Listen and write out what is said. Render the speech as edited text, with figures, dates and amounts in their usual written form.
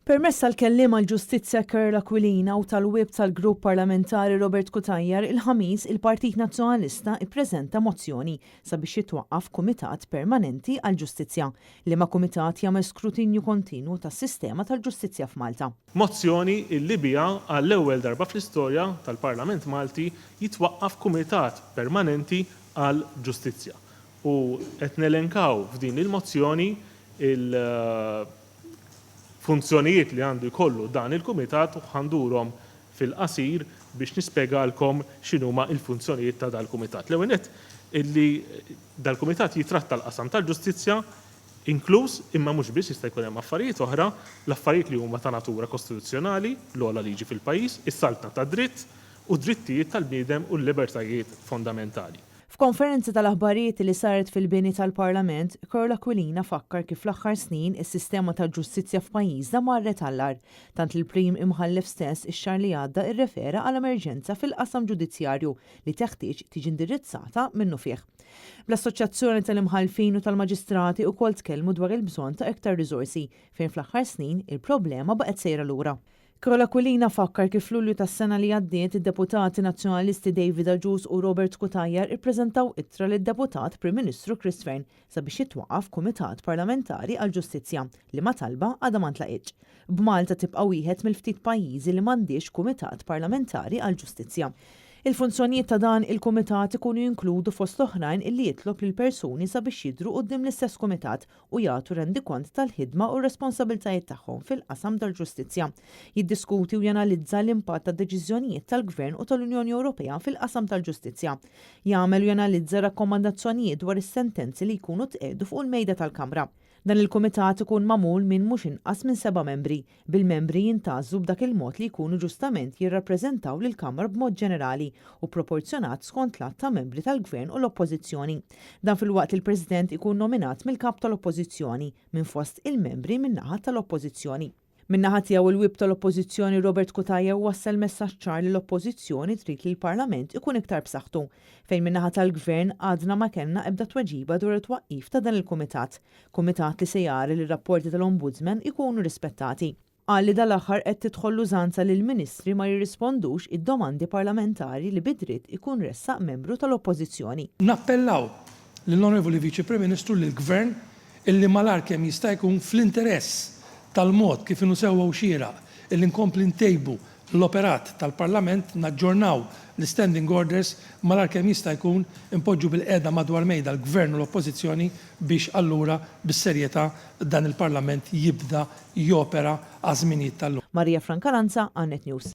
Permezz tal-Kelliem għall-Ġustizzja Karl Aquilina u tal-Whip tal-Grupp Parlamentari Robert Cutajar, il-Ħamis il-Partit Nazzjonalista ippreżenta mozzjoni sabiex jitwaqqaf Kumitat Permanenti għall-Ġustizzja, liema kumitat jagħmel skrutinju kontinwu tas-sistema tal-ġustizzja f'Malta. Mozzjoni illi biha għall-ewwel darba fl-istorja tal-Parlament Malti jitwaqqaf Kumitat Permanenti għall-Ġustizzja. U qed nelenkaw f'din il-mozzjoni il funzjonijiet li għandu jkollu dan il-kumitat u ħa ndurhom fil-qasir biex nispjegalkom x'inhuma l-funzjonijiet ta' dal-kumitat. L-ewwel nett illi dal-kumitat jitratta l-qasam tal-ġustizzja inkluż, imma mhux biss, jista' jkun hemm affarijiet oħra, l-affarijiet li huma ta' natura kostituzzjonali, l-ogħla liġi fil-pajjiż, is-saltna tad-dritt u d-drittijiet tal-bniedem u l-libertajiet fondamentali. F'konferenza tal-aħbarijiet li saret fil-bini tal-Parlament, Karl Aquilina fakkar kif fl-aħħar snin is-sistema tal-ġustizzja f'pajjiżna marret għall-agħar, tant li l-Prim Imħallef stess ix-xahar li għadda rrefera għal emerġenza fil-qasam ġudizzjarju li teħtieġ tiġi indirizzata minnufih. Bl-Assoċjazzjoni tal-Imħallfin u tal-Maġistrati ukoll tkellmu dwar il-bżonn ta' iktar riżorsi fejn fl-aħħar snin il-problema baqgħet sejra lura. Karol Aquilina fakkar kif f'Lulju tas-sena li għaddiet id-Deputati Nazzjonalisti David Agius u Robert Cutajar ippreżentaw ittra lid-Deputat Prim Ministru Chris Fearne sabiex jitwaqqaf Kumitat Parlamentari għall-Ġustizzja, liema talba għadha ma ntlaqitx. B'Malta tibqa' wieħed mill-ftit pajjiżi li m'għandhiex Kumitat Parlamentari għall-Ġustizzja. Il-funzjonijiet ta' dan il-Kumitat ikunu jinkludu fost l-oħrajn illi jitlob lill-persuni sabiex jidhru quddiem l-istess Kumitat u jagħtu rendikont tal-ħidma u r-responsabbiltajiet tagħhom fil-qasam tal-ġustizzja, jiddiskuti u janalizza l-impatt tad-deċiżjonijiet tal-Gvern u tal-Unjoni Ewropea fil-qasam tal-ġustizzja, jagħmel u janalizza rakkomandazzjonijiet dwar is-sentenzi li jkunu tqiegħdu fuq il-Mejda tal-Kamra. Dan il-kumitat ikun magħmul minn mhux inqas minn seba' membri, bil-membri jintgħażlu b'dak il-mod li jkunu ġustament jirrappreżentaw lill-Kamra b'mod ġenerali u proporzjonat skont l-għadd ta' membri tal-Gvern u l-Oppożizzjoni. Dan filwaqt li l-President ikun nominat mill-Kap tal-Oppożizzjoni minn fost il-membri min-naħa tal-Oppożizzjoni. Min-naħa tiegħu il-Whip tal-Oppożizzjoni Robert Cutajar wassal messaġġ ċar li l-Oppożizzjoni trid li l-Parlament ikun iktar b'saħħtu, fejn min-naħa tal-Gvern għadna ma kellna ebda tweġiba dwar it-twaqqif ta' dan il-Kumitat. Kumitat li se jara li r-rapporti tal-Ombudsman ikunu rispettati. Qal li dal-aħħar qed tidħol l-użanza li l-Ministri ma jirrispondux id-domandi parlamentari li bi dritt ikun ressaq membru tal-Oppożizzjoni. Nappellaw lill-Onorevoli Viċi Prim Ministru, lill-Gvern, illi malajr kemm jista' jkun fl-interess tal-mod kif inhu sewwa u xieraq illi nkompli ntejbu l-operat tal-Parlament, naġġornaw l-Istanding Orders malajr kemm jista' jkun, inpoġġu bilqiegħda madwar mejda l-Gvern u l-Oppożizzjoni biex allura bis-serjetà dan il-Parlament jibda jopera għaż-żminijiet tal-lum. Maria Francalanza, Għan Net News.